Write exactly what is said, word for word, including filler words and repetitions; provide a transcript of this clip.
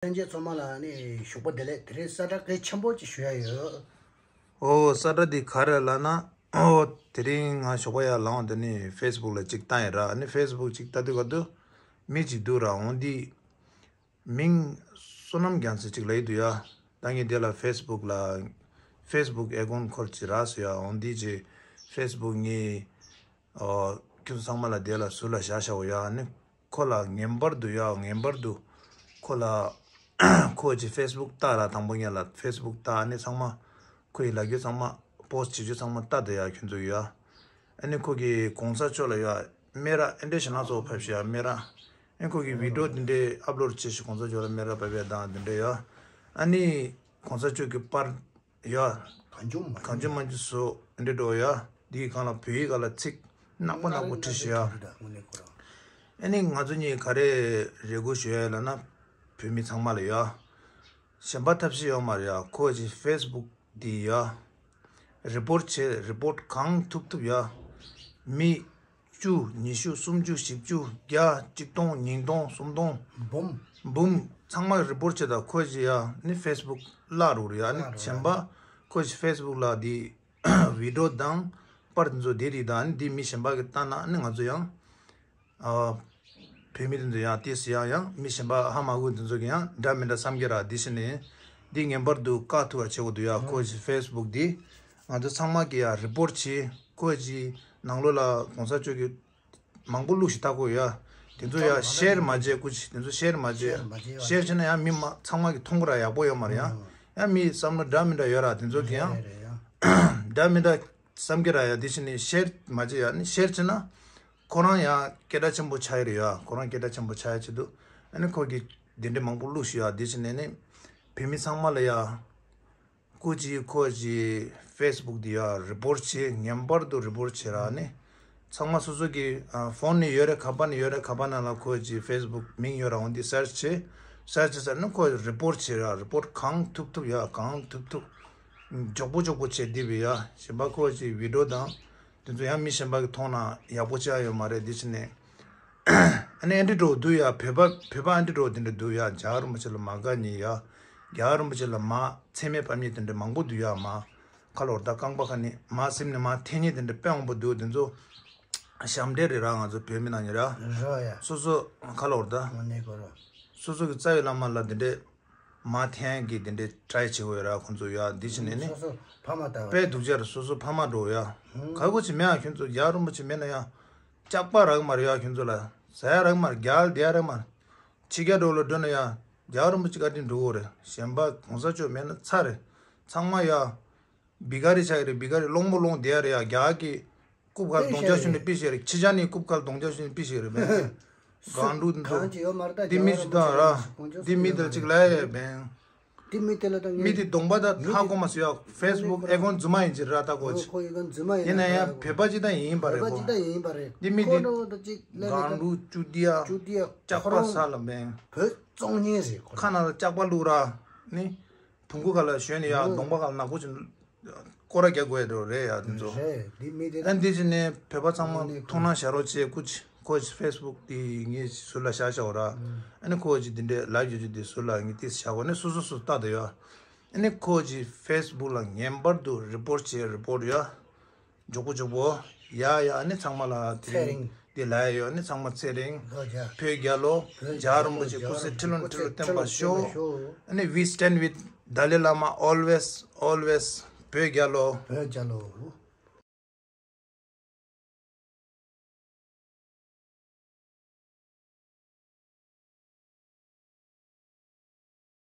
ལྷན་རྒྱས་ཚང་མ་ལ་ནི་ཞོགས་པ་བདེ་ལེགས། དེ་རིང་གསལ་བསྒྲགས་གལ་ཆེན་པོ་ཅིག་ཞུ་ཡ་ཡོད། ཨོ། གསལ་བསྒྲགས་འདི་ག་རེ་ལབ་ན། ཨོ། དེ་རིང་ང་ཞོགས་པ་ཡར་ལངས་དེ་ནི་ཧྥེ་སི་བུག་ལ་ཅིག་བལྟས་ཡིན་ར། ཨ་ནི་ཧྥེ་སི་བུག་ཅིག་ལྟ་དུས་ག་དུས་མི་ཅིག་འདུག་ར། འོ་འདི་མིང་བསོད་ནམས་རྒྱལ་མཚན་ཅིག་ལབ་ཀྱི་འདུག་ཡ། ད་ངས་དེ་ལ་ཧྥེ་སི་བུག་ལ་ཧྥེ་སི་བུག་ཨེ་ཀོན་འཁོར་ཅིག་རག་སོང་ཡ། འོ་འདི་ཅིག་ཧྥེ་སི་བུག་ངས། ཨོ། ཁྱོད་ཚང་མ་ལ་དེ་ལ་ཟུར་ལ་བཞག་བཞག་འོ་ཡ། ཨ་ནི་ཁོ་ལ་ངེས་པར་དུ་ཡ། ངེས་པར་དུ་ཁོ་ལ། ཁོ་ཅིག་ཧྥེ་སི་བུག་ལྟ་ར། དང་པོ་ངས་ལ་ཧྥེ་སི་བུག་ལྟ། ཨ་ནི་ཚང་མ་ཁོ་ཡི་ལབ་རྒྱུ་ཚང་མ་པོ་སི་ཊི་བྱེད་རྒྱུ་ཚང་མ་ལྟ་དེ་ཡ། ཁྱོད་ཚོ་ཡ། ཨ་ནི་ཁོ་གི་གོང་ས་མཆོག་ལ་ཡ་སྨད་ར་ཨེ་འདྲས་ཞིག་ན་ཚོ་ཕབ་ཤི་ཡ་སྨད་ར། ཨ་ནི་ཁོ་གི་བི་ཌི་ཡོ་དེ་འདྲས་ཨབ་ལོཌ་བྱེད་ཤི། གོང་ས་མཆོག་ལ་སྨད་ར་ཕབ་ཡ་དང་དེ་འདྲས་ཡ། ཨ་ནི་གོང་ས་མཆོག་གི་པར་ཡ། གང་བྱུང་མང་བྱུང་། གང་བྱུང་མང་བྱུང་བཟོ་འདྲེ་འགྲོ་ཡ། འདིའི་སྒང་ལ་བོད་ཡིག་སྒང་ལ་ཚིག་ནག་པོ་ནག་པོ་བྲིས་ཤི་ཡ། ཨ་ནི་ང་ཚོ་གཉིས་ག་རེ་རེ་སྐུལ་ཞུ་ཡ་ལབ་ན། བོད་མི་ཚང་མ་ལ་ཡ། གཞན་པ་ཐབས་ཤེས་ཡོད་མ་རེད་ཡ། ཁོ་ཅིག་ཧྥེ་སི་བུག་འདི་ཡ། རི་པོར་ཊི་བྱེད། རི་པོར་ཊི་གང་ཐུབ་ཐུབ་ཡ། མི་བཅུ། ཉི་ཤུ། སུམ་ཅུ། བཞི་བཅུ། བརྒྱ། གཅིག་སྟོང་། ཉིས་སྟོང་། སུམ་སྟོང་། འབུམ། འབུམ། ཚང་མ་རི་པོར་ཊི་བྱེད་དང་། ཁོ་ཅིག་ཡ་ནི་ཧྥེ་སི་བུག་བརླག་རུག་རེད་ཡ། ནི་གཞན་པ་ཁོ་ཅིག་ཧྥེ་སི་བུག་ལ་འདི་བི་ཌི་ཡོ་དང་པར་འདི་ཚོ་དེ་རིགས་དང་། ནི་འདི་མི་གཞན་པ་གིས་བལྟས་ན་ནི་ང་ཚོ་ཡང་། ཨ། བོད་མི་དེ་ཚོ་ཡང་ཏིས་ཡང་ཡང་མི་གཞན་པ་ཧ་མ་གོ་དེ་ཚོ་གི་ཡང་འདྲ་མི་འདྲ་བསམ་གི་ར། འདི་ཕྱི་ནས་འདི་ངེས་པར་དུ་བཀག་ཐུབ་པ་བྱེད་དགོས་འདུག་ཡ། ཁོ་ཅིག་ཧྥེ་སི་བུག་འདི་ང་ཚོ་ཚང་མ་གི་ཡ་རི་པོར་ཊི་བྱེད། ཁོ་ཅིག་ནང་ལོགས་ལ་གོང་ས་མཆོག་གི་མང་པོ་བླུགས་ཤིག་ལྟ་དགོས་ཡ། དེ་ཚོ་ཡ་ཤེར་མ་བྱེད། སྐུ་མཁྱེན། དེ་ཚོ་ཤེར་མ་བྱེད། ཤེར་མ་བྱེད་ཡ། ཤེར་བྱེད་ན་ཡང་མི་མ་ཚང་མ་གི་མཐོང་གི་ར་ཡག་པོ་ཡོད་མ་རེད་ཡ། ཡང་མི་བསམ་བློ་འདྲ་མི་འདྲ་ཡོད་ར། དེ་ཚོ་གི་ཡང་འདྲ་མི་འདྲ་བསམ་གི་ར་ཡ། འདི་ཕྱི་ནས་ཤེར་མ་བྱེད་ཡ། ནི་ཤེར་བྱེད་ན། ཁོ་རང་ཡང་སྐད་གྲགས་ཆེན་པོ་ཆགས་ཡི་རེད་ཡ། ཁོ་རང་སྐད་གྲགས་ཆེན་པོ་ཆགས་ཡ་ཆེད་དུ། ཨ་ནི་ཁོ་གིས་དེ་འདྲ་མང་པོ་བླུགས་ཤིག་ཡ། དེ་ཕྱི་ནས་ནི་བོད་མི་ཚང་མ་ལ་ཡ། སྐུ་མཁྱེན་ཁོ་ཅིག་ཧྥེ་སི་བུག་འདི་ཡ་རི་པོར་ཊི་བྱེད། ངེས་པར་དུ་རི་པོར་ཊི་བྱེད་ར། ནི་ཚང་མ་སོ་སོ་གི་ཨ་ཕོན་ནས་ཡོད་རེད། ག་པ་ནས་ཡོད་རེད། ག་པ་ནང་ལ་ཁོ་ཅིག་ཧྥེ་སི་བུག་མིང་ཡོད་ར། འོ་འདི་སར་ཆི་བྱེད། སར་ཆི་བྱས་ཚར་ནི་ཁོ་རི་པོར་ཊི་བྱེད་ར། རི་པོར་ཊི་གང་ཐུབ་ཐུབ་ཡ། གང་ཐུབ་ཐུབ་མགྱོགས་པོ་མགྱོགས་པོ་བྱེད། འདི་བི་ཡ་གཞན་པ་ཁོ་ཅིག་བི་ཌི་ཡོ་དང་དེ་ཚོ་ཡང་མི་གཞན་པ་གིས་མཐོང་ན་ཡག་པོ་ཆགས་ཡོད་མ་རེད། འདི་ཕྱི་ནས། ཨ་ནི་ཨ་འདྲ་འདྲ་བོ་འདུག་ཡ། བོད་པ་བོད་པ་ཨ་འདྲ་འདྲ་བོ་དེ་འདྲ་འདུག་ཡ། རྒྱལ་བ་རིན་པོ་ཆེ་ལ་མ་དགའ་མཁན་ཡ། རྒྱལ་བ་རིན་པོ་ཆེ་ལ་མ་མཚན་སྨད་ཕབ་མཁན་དེ་འདྲ་མང་པོ་འདུག་ཡ། མ་ཁ་ལོར་ད་རྐང་པ་ཁ་ནས་མ་སེམས་ནས་མ་འཐེན་མཁན་དེ་འདྲ་དཔེ་མང་པོ་འདུག། དེ་ཚོ་ཞབས་འདྲེན་རེད་ར། ང་ཚོ་བོད་མི་ནང་ཉིད་ར། རེད་ཡ། སོ་སོ་ཁ་ལོར་ད། ངོ་ནས་གོ་ར། སོ་སོ་གི་རྩ་བའི་བླ་མ་ལ་དེ་འདྲ་མ་འཐེན་གི་དེ་འདྲའི་ཊ་རའི་བྱེད་དགོས་ར། ཁོང་ཚོ་ཡ་འདི་ཕྱི་ནས་ནི། སོ་སོ་ཕ་མ་ལྟ་བུ། དཔེ་སྡུག་ཅག་རེད། སོ་སོ་ཕ་མ་འདྲ་བོ་ཡ། ཧུམ། ག་གོ་ཅིག་མེད་ཨ། ཁྱོད་ཚོ་རྒྱལ་བ་རིན་པོ་ཆེ་མེད་ན་ཡ། སྐྱག་པ་རག་མ་རེད་ཡ། ཁྱོད་ཚོ་ལ་ཟ་ཡ་རག་མ་རེད། རྒྱལ་བ་བསྡད་ཡ་རག་མ་རེད། ཕྱི་རྒྱལ་འགྲོ་ལ་འགྲོ་ན་ཡ། རྒྱལ་བ་རིན་པོ་ཆེ་བཀའ་དྲིན་འགྲོ་གོ་རེད། གཞན་པ་གོང་ས་མཆོག་མེད་ན་ཚར་རེད། ཚང་མ་ཡ། བི་ཀ་རི་ཆགས་ཀྱི་རེད། བི་ཀ་རི་སློང་མོ་སློང་བསྡད་ཡ་རེད་ཡ། རྒྱ་གར་གྱི་རྐུབ་ཁ་ལ་གདོང་ལྕག་གཞུས་ནས་ཕུད་ཤེས་རེད། ཕྱི་རྒྱལ་ནས་རྐུབ་ཁ་ལ་གདོང་ལྕག་གཞུས་ནས་ཕུད་ཤེས་རེད་མེད། སྒང་དྲུག་འདུག། འདི་མི་ཅིག་དང་ར། འདི་མི་དེ་ཅིག་ལ་ཡ་བན། འདི་མི་དེ་ལ་དང་མི་དེ་གདོང་པ་དང་ཧ་གོ་མ་སོང་ཡ། ཧྥེ་སི་བུག་ཨེ་ཀོན་རྫུན་མ་ཡིན་ཅི་ར་ལྟ་གོ་ཅི། ཡིན་ན་ཡང་བོད་པ་ཅིག་དང་ཡིན་པ་རེད་གོ། འདི་མི་དེ་སྒང་དྲུག་ཅུ་དེ་ཡ། སྐྱག་པ་ས་ལ་བན། ཁ་ནང་ལ་སྐྱག་པ་བླུགས་ར། ནི། བོང་གུ་ཁ་ལ་ཞོན་ནས་ཡ། གདོང་པ་ཁ་ལ་ནག་པོ་ཅིག་སྐོར་ར་རྒྱག་དགོས་འགྲོ་རེད་ཡ། དེ་ཚོ། རེད། འདི་མི་དེ། ཨ་འདི་ཕྱི་ནས་བོད་པ་ཚང་མ་མཐོང་སྣང་བྱ་རོགས་བྱེད། སྐུ་མཁྱེན་ཁོ་ཅིག་ཧྥེ་སི་བུག་དེ་ངས་ཟུར་ལ་བཞག་བཞག་ར། ཨ་ནི་ཁོ་ཅིག་འདི་འདྲའི་ལའིབ་ཡོད་རྒྱུ་དེ་ཟུར་ལ་ངས་ཏིས་བཞག་གོ། ནི་སོ་སོ་སོ་ལྟ་དེ་ཡ། ཨ་ནི་ཁོ་ཅིག་ཧྥེ་སི་བུག་ལ་ངེས་པར་དུ་རི་པོར་ཊི་བྱེད། རི་པོར་ཊི་ཡ། མགྱོགས་པོ་མགྱོགས་པོ། ཡ་ཡ། ཨ་ནི་ཚང་མ་ལ་དེ་རིང་འདི་ལ་ཡ་ཡོད། ཨ་ནི་ཚང་མ་ཚེ་རིང་། བོད་རྒྱལ་ལོ། རྒྱལ་བ་རིན་པོ་ཆེ་སྐུ་ཚེ་ཁྲི་ལོ་ནས་ཁྲི་ལོ་བརྟན་པར་ཤོག། ཨ་ནི་we stand with Dalai Lama always, always. བོད་རྒྱལ་ལོ། བོད་རྒྱལ་ལོ།